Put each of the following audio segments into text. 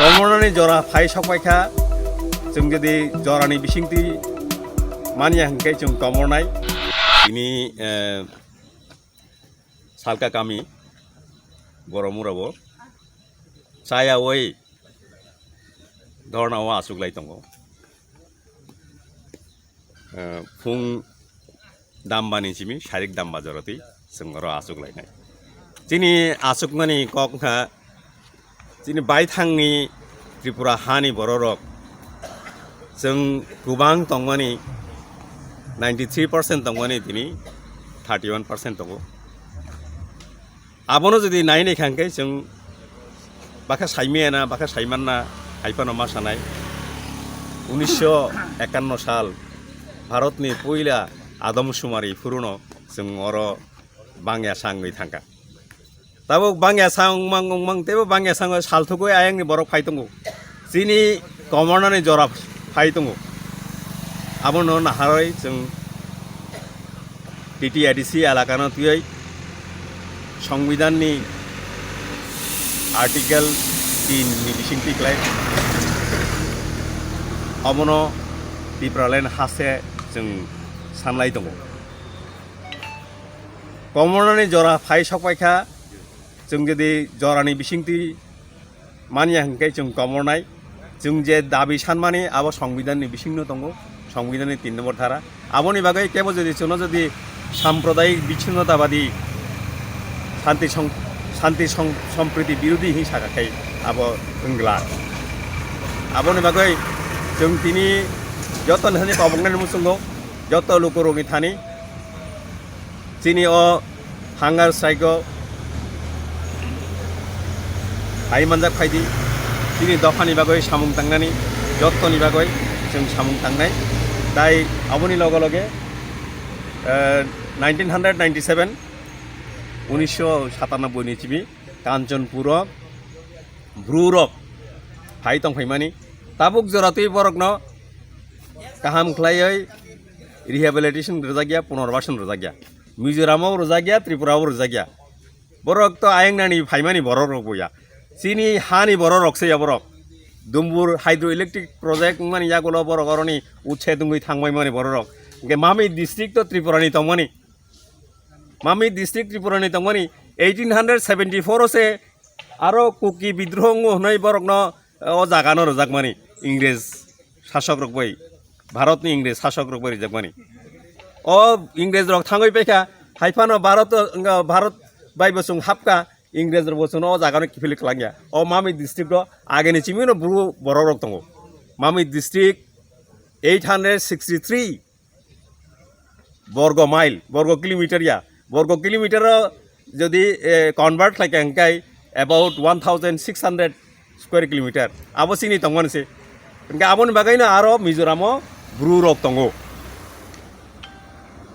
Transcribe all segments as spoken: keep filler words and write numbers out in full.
Komornani jora phai sokpai kha, chwng jodi jorani bisingtwi manya hwnkhe chwng komornai. Tini, eh, Salka kami Boromurabo chayawoi dhornao achuklai tongo. Eh, phung dambani simi sarik damba joroti chwng oro achuklainai. Chini achukmani kok wngkha, chini baithangni Tripura hani bororok chwng kwbang tongmani, ninety three percent tongmani tini thirty one percent tongo. Abono jodi nai nai kha hwnkhe chwng bakha saimaya na, bakha saimanna, hai phano ma sanai. Unisho ekanno sal Bharatni puila adom sumari phuruno chwng oro bangya sa wngwi thangkha. Tabuk bangya sa wngmang wngmang teibo bangya sa wngwi sal thugwi ayangni borok phai tongo. Chini komornani jora phai tongo. Abono naharwi chwng T T A D C elakano twiwi Songbidanni Article tin ni bisingtwi klai. Abono Tipraland hase chwng sanlai tongo. Komornani jora phai sokpai kha, chwng jodi jorani bisingtwi manya hwnkhe chwng komornai. Chwng je dabi sanmani abo Songbidanni bisingno tongo, Songbidanni tin nombor dhara. Aboni bagwi kebo jodi chwngno jodi sampradayik bichinnotabadi santi song-, santi song-, sompriti birodhi hinwi sakha khai abo wngla. Aboni bagwi chwng tini joto ni thani koboknani muchungo, joto lukurokni thani chini o hunger strike o hai manjak phaidi, chini dophani bagwi samung tangnani, jottoni bagwi chwng samung tangnai. Tai aboni loge loge, eh, nineteen hundred ninety seven, unisho satanoboi ni simi Kanchanpur o Bru rok phai tong phaimani, tabuk jora twi borokno kaham khlaiwi rehabilitation rwjakya, punorbasan rwjakya. Mizoram o rwjakya, Tripura o rwjakya. Borok to ayang nani phaimani borok rok boya. Chini hani borok rok se ya borok. Dumbur hydroelectric project wngmani yagulo borok oroni utse dungwi thangbai mani borok rok. Hwnkhe Mamit district to Tripura ni tongmani. Mamit district Tripura ni tongmani. Eighteen hundred seventy four o se aro Kuki bidroho wngo hwnwi borokno o jaga no rwjakmani Ingres sasok rok bai, Bharat ni Ingres sasok rok bai rwjakmani. O Ingres rok thangwi paikha, hai phano Bharat, wngkha Bharat bai bo chwng hapkha, Ingres rok bo chwngno o jaga no kiphilwi kwlangya. O Mamit district o agini chimino bru borok rok tongo. Mamit district eight hundred sixty three borgo mile, borgo kilometer ya. Borgo kilometer o jodi, eh, convert khlai kha hwnkhe about one thousand six hundred square kilometer. Abo chini tongmani se. Hwnkhe aboni bagwino aro Mizoram o bru rok tongo.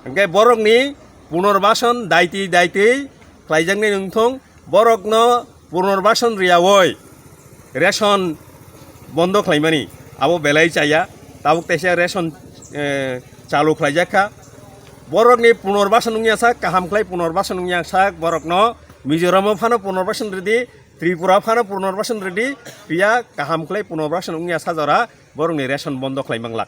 Hwnkhe borokni punorbasan daiti daiti khlaijaknai wngthong, borokno punorbasan rwyawi ration bondo khlaimani abo belai chaya, tabuk teisa ration, eh, chalu khlaijak kha. Borokni punorbasan wngya sak, kaham khlai punorbasan wngya sak, borokno Mizoram o phano punorbasan rwdi, Tripura phano punorbasan rwdi, phiya kaham khlai punorbasan wngya sa jora borokni ration bondo khlai manglak.